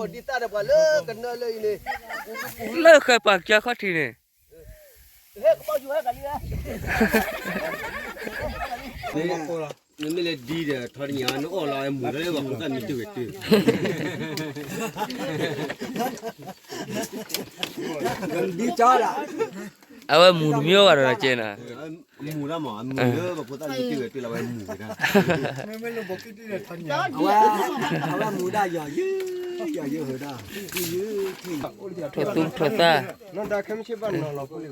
ဒ်တၢ်ဒီးပှၤလၢကနၢလၢအံၤန့ၣ်, လၢဃဲပာ်ကစၢၢ်ခီၣ်ထံးန့ၣ်, ဟဲကဘီယူၤဟဲကလံ, နမ့ၢ်လဲၤဒ်ဒီးထီတညါ နအီၣ်လီၤဝဲမူၤလၢပှၤဖိသၣ်မံၤတၢ်ဂဲၤတၢ်, ဒ်ကၠီဒၣ်, အဝဲမူၤတမံၤဘၣ်ဒီးကဲနၤ, မူၤဒၣ်မး အမူၤလၢပှၤဖိသၣ်မံၤတၢ်ဂဲၤတၢ်လၢအဝဲမူၤဝဲဒၣ်, အဝဲမူၤဒၣ်ယီၤယုၢ်, ယီၤယုၢ်ဟဲဒၣ်, ထိၣ်သူထိၣ်သၣ် အိၣ်ခ့နီၤ ဒီပုၢ်ဒီဝဲၢ်နီ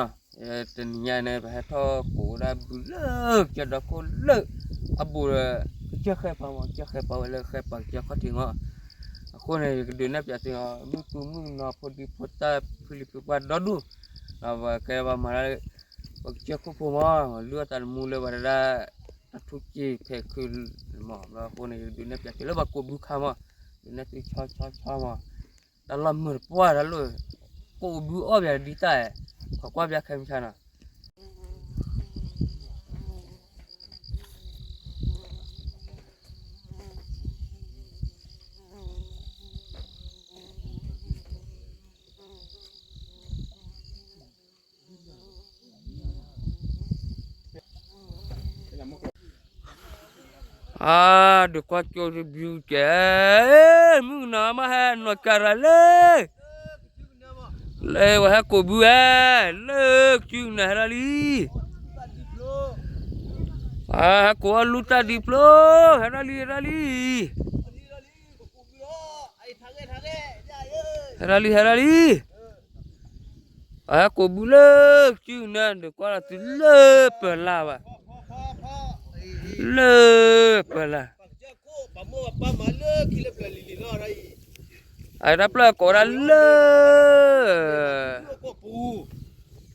ၤ, တနံၤညါန့ၣ် ပဟဲထီၣ်ကိးဝဲဒၣ်ဘုလၢကစၢၢ်ဒီခိၣ်လၢအဘူးဒီး ကစၢၢ်ဃဲပာ်မး ကစၢၢ်ဃဲပာ်ဝဲလၢဃဲပာ်ကစၢၢ်ခီၣ်ထံးမး, အဃိန့ၣ် ယကဒုးနဲၣ်ပၠးသု မုၢ်သူမုၢ်နီၤ ဖိဒံဖိသၣ် ဖုလံၤဖုပှၢ်ဒီဒူၣ်, ပကဲဘၣ်မၤဒၣ် ပကစၢၢ်ခိၣ်ဖိမး လုၢ်အီၣ်သးသမူလၢပှၤတဒၣ် တၢ်ထူက့ၤဖဲးခုးမး, အဃိန့ၣ် ယကဒုးနဲၣ်ပၠးသုလၢပှၤကိးဘုခါမး, ဒုးနဲၣ်သုဆီဆီဆီမး, တၢ်လီၢ်မုာ်တပှၢ်တၢ်လီၢ်, ကိးဘုအီၣ်ပၠးဒ်တၢ်, ခိးကွၢ်ပၠးခဲမုၢ်ဆါနီၤ အါ, ဒုးကွၢ်ကၠိတဘျုးကဲ, မုၢ်ကနီၤမးဟဲနီၢ်ကၤရၤလၢ လၢပှၤဟဲကိးဘုဧဲ, လၢကစုနၤဟဲဒၣ်လံ, ပှၤဟဲကိးအီၣ်လူတၢ်ဒံးဖျိ, ဟဲဒၣ်လံ ဟဲဒၣ်လံ, ဟဲဒၣ်လံ ဟဲဒၣ်လံ, ပှၤဟဲကိးဘုလၢကစုနၤ ဒုးကွၢ်လီၤသုလၢပၢၤလၢ်ဘၣ်, လၢပၢၤလၢ် အတၢ်ပျၢၢ်ကိးဒၣ်လၢ,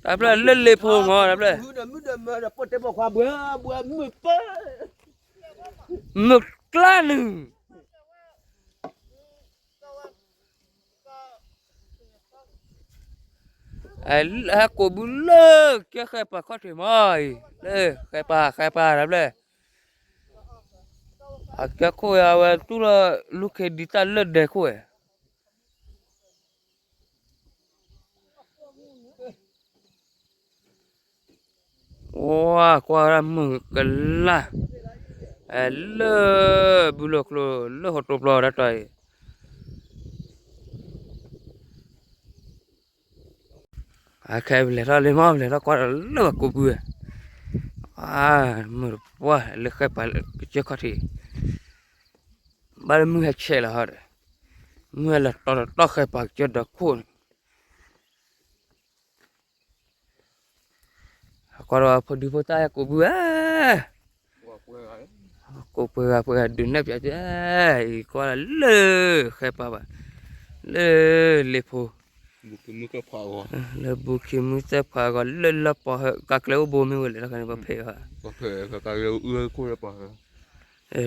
တၢ်ပျၢၢ်လၢလ့ဖိမး တၢ်ပျၢၢ်, မုၢ်ကျါနုာ်, ဟဲကိးဘုလၢကစၢၢ်ဃဲပာ်ခီၣ်ထံးမးအံၤ, လၢဃဲပာ် ဃဲပာ်တၢ်ပျၢၢ်, အကဲခိၣ်အဝဲတူၢ်လီၤလူၤခ့ဒံးတၢ်လၢဒဲခိၣ်ဝဲ ဝါ ကွၢ်ဝဲဒၣ်မုၢ်ကလၢ်, လၢဘုလီၢ်ကျိ လၢဟီၣ်တိပျီတၢ်တီၤအံၤ, အခဲပလဲၤထီၣ်လံမး ပလဲၤထီၣ်ကွၢ်ဒီးလၢပှၤကိးဘု, မုၢ်တပှၢ်လၢဃဲပာ်ကစၢၢ်ခီၣ်ထံး, ဘၣ်လၢမုၢ်ဟဲဆဲးလီၤဟီဒီး, မုၢ်ဟဲလီၤတီတီဃဲပာ်ကစၢၢ်ဒီခိၣ်န့ၣ် အကွၢ်ဒီးဖိဒံဖိသၣ်ဟဲကိးဘုဧဲ, ကိးပှဲၤဂၤပှဲၤဂၤဒုးနဲၣ်ပၠးသု, အံၤကွၢ်လၢဃဲပာ်ဘၣ်, လၢလ့ဖိ, လၢဘူးခံမုၢ်သၢဖးအဂီၢ် လၢလၢပီၤဟၢ ကးကျဲအိၣ်ဘိမ့ၢ်ဝဲလဲၣ် တခါန့ၣ် ပဖဲးဘၣ်,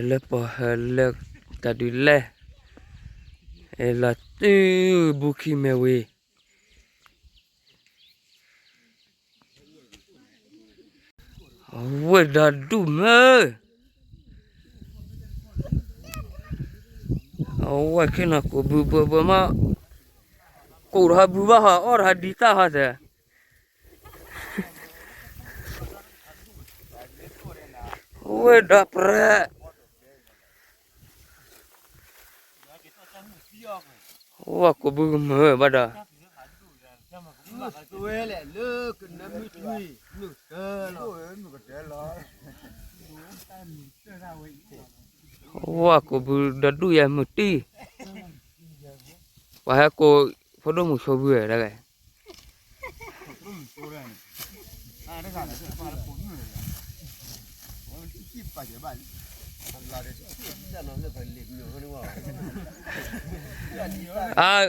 လၢပီၤဟၢလၢတၢ်ဒုးလဲၢ်, လီၤတုၤဘူးခံမဲာ်ဝံၤ အဝဲဒီးဒူၣ်မၢ, အဝဲခ့နီၤကိးဘုဘှဲဘှဲမး, ကိးထီၣ်ဘုဘၣ်ဟီ အီၣ်ထီၣ်ဒံးတၢ်ဟီသဲး, ဝဲဒီးပြဲး ဝဲကိးဘုကမၢဘၣ်ဒီး, ဝဲကိးဘုဒီးဒူၣ်ယဲမုၢ်တံၢ်, ပှၤဟဲကိးဖိဒိၣ်မုၣ်ဆိဘုတဂၤ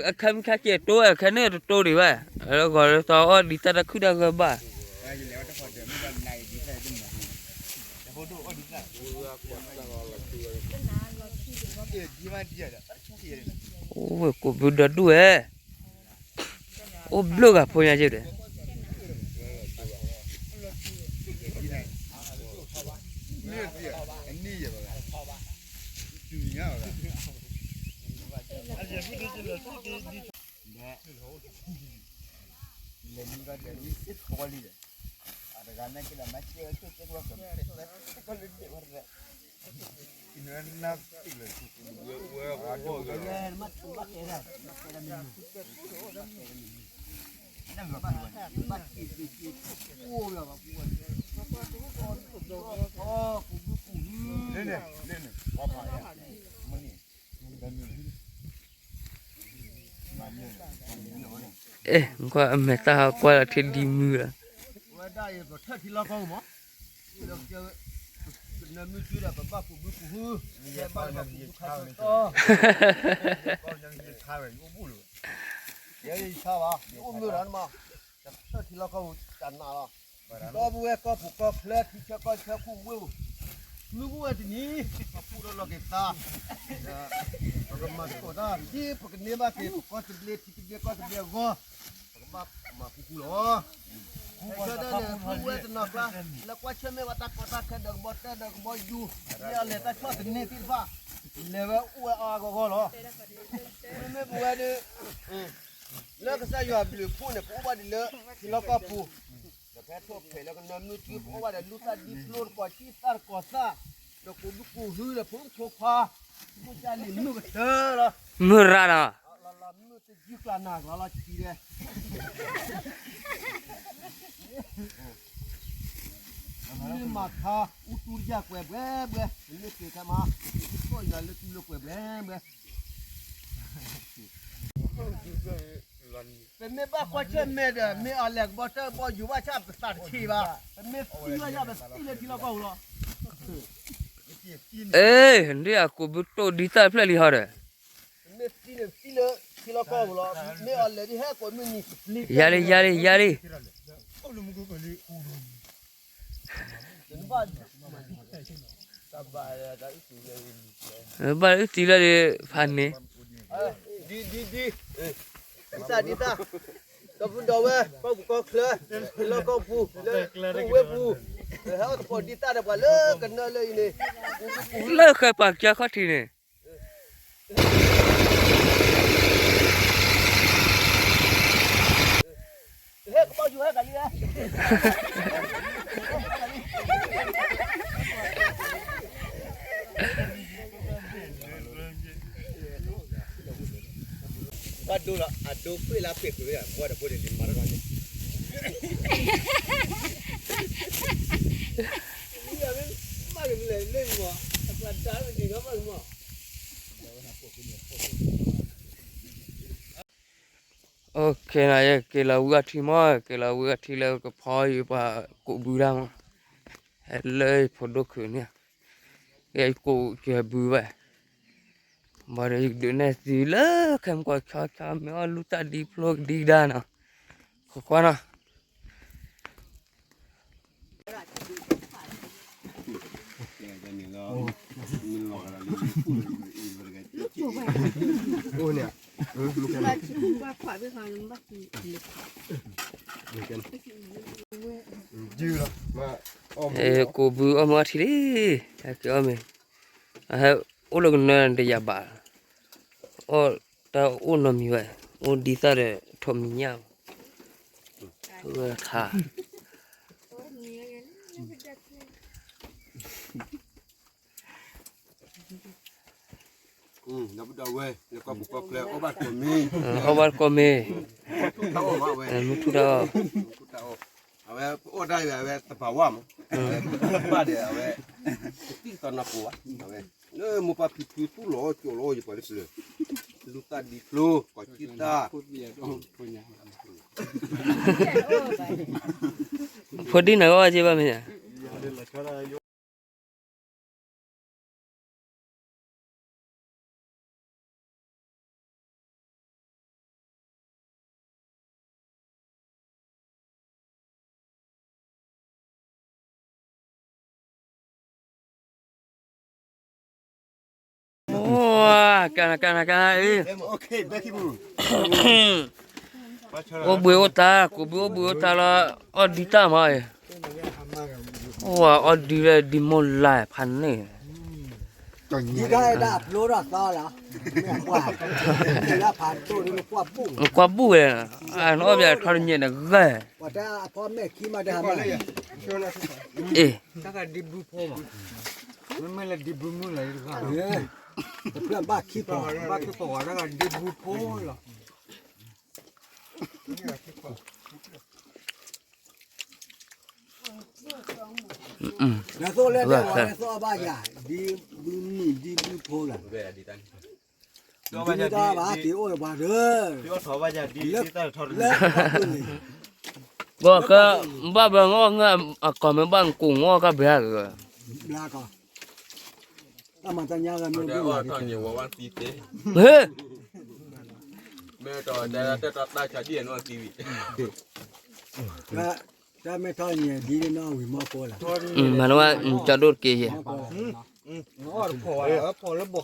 အခဲမုၢ်ခါကဲတိၢ် အခဲန့ၣ်တတိၢ်ဒံးဘၣ်, ဂီၤလၢသီအီၣ်ဒံးတၢ်တခုၣ်တၢ်ဂၢၢ်ဘၣ်, အိၣ်ဝဲကိးဘုဒီဒူၣ်ဝဲ, အိၣ်ဘျုးဂၤဖိညါက့ဒီး အဲ ကွၢ်အမဲာ်တၢ်ဟးကွၢ်လီၤထံဒ်မုၢ်လီၤ. ဝဲဒၣ်အံၤ ပထၢၣ်ထံလီၢ်ကီၢ်ပူၤမး, ကနၢမုၢ်ကၠံဒီး ပဘၣ်ကူးဘုကူးဟု, ကဘၣ်ကူးဘုခါဆၢကတီၢ်, ယဲယဆါဘၣ်, ယအိၣ်မုာ်ဒီးနမး, ပထၢၣ်ထံလီၢ်ကီၢ်ပူၤတၢ်နးလီၤ. ကီၢ်ပူၤဝဲကီၢ်ပူၤကီၢ်ချၢ ထံဆၢကီၢ်ဆၢ ခူဝ့ၢ်ပူၤ, မုၢ်ပူၤဝဲတနံၤ ပှၤကူၣ်ဒီးလီၤက့ၤသး, ပကမၤသကိးတၢ် ဒ်ပကန့ၢ်ဘၣ်က့ၤ ပကီၢ်သဘျ့ ထံသဘျ့ကီၢ်သဘျ့အဂီၢ်, ပကဘၣ်မၤဖူဖူလီၤ. ဆၢဒၣ်န့ၣ် မုၢ်ဝဲတနီၤကျါ လၢကွၢ်ဆၢၣ်မဲာ်ဝဲတၢ်ကီတၢ်ခဲဒီးကဘီတၢၢ်ဒီးကဘီယူၤ, မ့ၢ်အလဲၤတၢ်ဆီၣ်သနံးသ့ၣ်တဖၣ်, လဲၤဝဲအိၣ်ဝဲအါအါဂီၢ်ဂီၢ်လီၤ. မ့မ့ၢ်ပဝဲဒၣ် လၢကစၢ်ယွၤဘျုးဖှိၣ်န့ၣ် ပအိၣ်ဘၣ်ဒံးလၢထံလီၢ်ကီၢ်ပူၤ, ဒီးဖဲထိၣ်ဖျဲးလၢကနၢမုၢ်ထူ ပအိၣ်ဘၣ်ဒီးလူၢ်သၣ်ဒံဖျိတကီၢ်ဆံသၣ်တကီၢ်သၣ်, ဒီးကူးဘုကူးဟုဒီးဖိမုၣ်ဖိခွါ, ဖိၣ်ကၢ်လံာ်မုၣ်ကတၢၢ်လီၤ. မုၢ်ရၤလီၤ. လၢမုၢ်တယုၢ်ကျါနၤကျါလီၤဆံးဒဲး မ့ၢ်မၤခါ အူတူတယၢ်ကွဲးဘှဲဘှဲ, ပမ့ၢ်က့ၤခဲမး ပကံၣ်ကီၢ်ယွၤလၢတူလၢကွဲးဘှဲဘှဲ, ပမ့ၢ်ဘၣ်ကွၢ်ဆၢၣ်မဲာ်ဒီး မ့ၢ်အလဲၤကဘီတၢၢ်ကဘီယူၤဘၣ်ဆၣ် ပသးတဆံးဘၣ်, ပမ့ၢ်သံဘၣ်ယၤ ပသံလၢထံလီၢ်ကီၢ်ပူၤလီၤ. အ့ ဒ်အကူးဘုတိၢ်ဒ်သၣ်ဖျၢၣ်လံဟီဒီး မ့ၢ်သံန့ၣ်သံလၢထံလီၢ်ကီၢ်ပူၤလီၤ. မ့ၢ်အီၤလဲၤဒ်ဟဲကိးမုၢ်နံၤ ယၤလံ ယၤလံ ယၤလံ. ဘၣ်အုၣ်သံလၢဒ်ဖးန့ၣ် ဒ်ဒ်ဒ် ဒ်သၣ်ဒ်သၣ် ဒီပုၢ်ဒီဝဲၢ် ကီၢ်ပူၤကီၢ်ချၢ ထံလီၢ်ကီၢ်ပူၤ လၢဝ့ၢ်ပူၤ ဟဲအီၣ်သကိးဒ်သၣ်ဒီးပှၤလၢကနၢလၢအံၤန့ၣ် လၢဃဲပှၤကၢခီၣ်ထံးန့ၣ် ဟဲကဘီယူၤဟဲကလံ ဘၣ်ဒိလီၤ အဒိဖှ့ၣ်လၢဖှ့ၣ်ဃုာ်ဝဲ ဘၣ်တဘိန့ၣ်လံမၤတၢ်န့ၣ် မ့ၢ်မ့ၢ်လဲၣ်လၢမ့ၢ် အပှၤဒါမ့ၢ်ဒံးမ့ၢ်မ့ၢ် OK နၤ ယက့ၤလီၤဝံၤအထံမး က့ၤလီၤဝံၤအထံလၢကဖီယူၤပှၤကူးဘုတၢ်မး လၢဖိဒိၣ်ခုးန့ၣ် ယကူးကဘုဝဲ ဘၣ်ဒီးယကဒုးနဲၣ်သုလၢခဲမုၢ်ကီၢ်ဆီဆီ မ့ၢ်အီၣ်လူၤတၢ်ဒံဖျိကဒံကဒါနီၤ ခိးကွၢ်နီၤ ကူးဘုအီၣ်မ့ၤအီထံလံ ဟဲက့ၤအီၣ်မ့ၤ အဟဲအိၣ်လၢကနၢတယၤဘၣ် အီၣ်တၢ်အိၣ်နီတမံၤဝဲ အိၣ်ဒ်သၣ်ဒီးထိးမံၤညၣ် ဝဲခါ ဒီပုၢ်ဒီဝဲၢ် လၢကီၢ်ပူၤကီၢ်ချၢ အီၣ်ဘၣ်ကိးမ့ၢ် အီၣ်ဘၣ်ကိးမ့ၢ် မုၢ်ထူၣ်တၢ်အီၣ် မုၢ်ထူၣ်တၢ်အီၣ် အဝဲပအီၣ်ဒၣ်အံၤ အဝဲသဘာဝမး ဘၣ်ဒီးအဝဲ တံၢ်သီနီၢ်ကိးဘၣ် အဝဲ လၢမိၢ်ပၢ်ဖံဖုသူၣ်လီၤကၠိလီၤယပှၤလၢပျၢၤ လူၤသၣ်ဒံဖျိ ကီၢ်ကံၣ်တၢ် ဖိဒံနၤဂီၢ်ဝဲက့ဘၣ်မ့ၢ်ဧါ ကနကနကနအံၤ, အိၣ်ဘှံးအိၣ်တၢ်, ကိးဘုအိၣ်ဘှံးအိၣ်တၢ်လီၤ, အီၣ်ဒံတၢ်မးအံၤ, အိၣ်ဝဲအီၣ်ဒံလၢဒံမိၢ်လါဖးန့ၣ်, ဒ်တၢ်ဖျိထီၣ်သီလီၤ, နကွၢ်ဘူၣ်ဝဲ, နအီၣ်ဘၣ်ထီတညဲၣ်နဂၤ, အ့ တၢ်ဒံဘုဖိမး, မ့မ့ၢ်လၢဒံဘုမုၢ်လၢတဂၤ, တဖျၢၣ်ဘၣ်ခံဖီ, ဘၣ်ခံဖီဝဲတဂၤဒံဘုဖိလီၤ. နသိၣ်လဲၣ်တဲဝဲသီၣ်ဘၣ်ယၤ, ဒံဘုမုၢ်ဒံဘုဖိလီၤ, ဒံတၢ်ဘၣ်က့ၤအိၣ်ပှၤဒီး, လၢ, ဘၣ်က, ဘၣ်ဘၣ်ငီၢ်ငါ, အကီၢ်မ့ၢ်ဘၣ်နကိးငီၢ်ကဘၣ်, ဘျါကီၢ်, တၢ်မၤတၢ်ညါဂၤမ့ၢ်ဘၣ်, မ့ၢ်, တၢ်မ့ၢ်ထီၣ်ညဲၣ်ဒ်န့ၣ်နီၢ်ဝံၤမီၢ်ကိလီၤ, မၤနဝဲ, ကၠီဒိၣ်တက့ၢ်ယဲၢ်, ဖီၣ်လၢဘီၣ်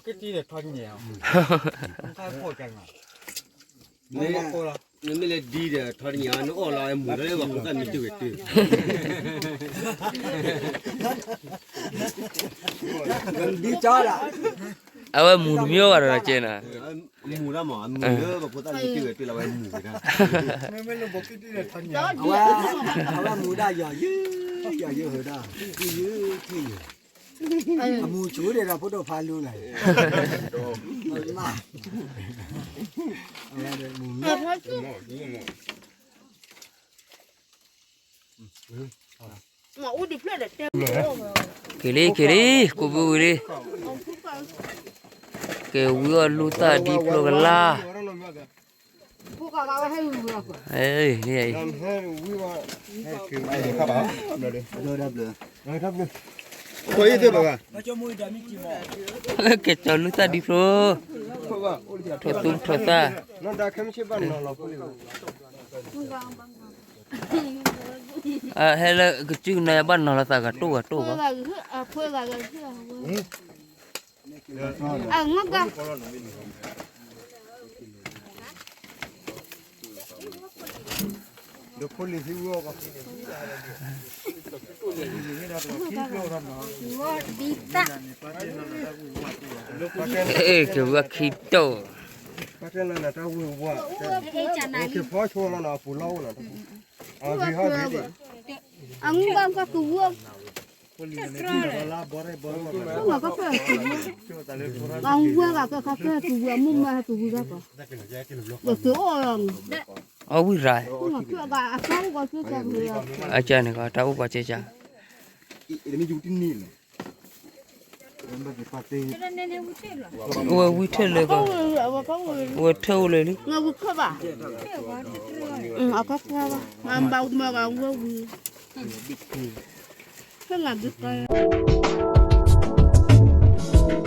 က့တံၢ်န့ၣ်ထီၣ်ညဲၣ်အီၤ, နမ့ၢ်လဲၤဒံဒီးထီၣ်တညါ နအီၣ်လီၤဝဲမူၤလၢပှၤဖိသၣ်မံၤတၢ်ဝဲတၢ်, ဒ်ကၠီဒၣ်, အဝဲမူၤတမံၤဘၣ်ဒီးကဲနၤ, မူၤဒၣ်မး, အမူၤလၢပှၤဖိသၣ်မံၤတၢ်ဝဲတၢ်လီၤဝဲမူၤဝဲဒၣ်, အဝဲမူၤဒၣ်ယီၤယုၢ်, ယီၤယုၢ်ဟၢဒၣ်, ယုၢ်ယုၢ်ထံၣ်ယုၢ်, အမူၤဆူၣ်ဒၣ်ဒီးဖိဒိၣ်ဖးလူလီၤ, အဝဲမူၤမး က့ၤလံ က့ၤလံ ကိးဘုဝံၤလံ, က့ၤဝံအီၣ်လူသၣ်ဒ်ဖျိကလါ, န့ၣ်အံၤ, က့ၤကၠီလူသၣ်ဒ်ဖျိ, ထိၣ်သူထိၣ်သၣ်, ဟဲလၢကစုကနၢဘၣ်နီၤလီၤသးဂၤတိၢ်ဂၤတိၢ်ဂၤ, က့ၤဝဲခံတိၢ်, အဝဲဂၤကဲခါဖဲ, ကဖဲကဝံၤအမိၢ်မၤကဝံၤဂၤကီး, ကအိၣ်လီၤ, အဝံၣ်ရၤ, အကၢ်အိၣ်ကီးကၢ်ကၢ်, အကၢ်န့ၣ်ကီး တၢ်အိၣ်ကီးကၢ်ကၢ်, အိၣ်ဝဲဝံၣ်ထၢၣ်လၢကီး, အိၣ်ဝဲထၢၣ်အိၣ်လၢလံ, အကၢ်ကၢ်ဘၣ်, မၤဘၣ်မၤဂၤဝဲဝံၤ, ဖဲငါဒုးကီး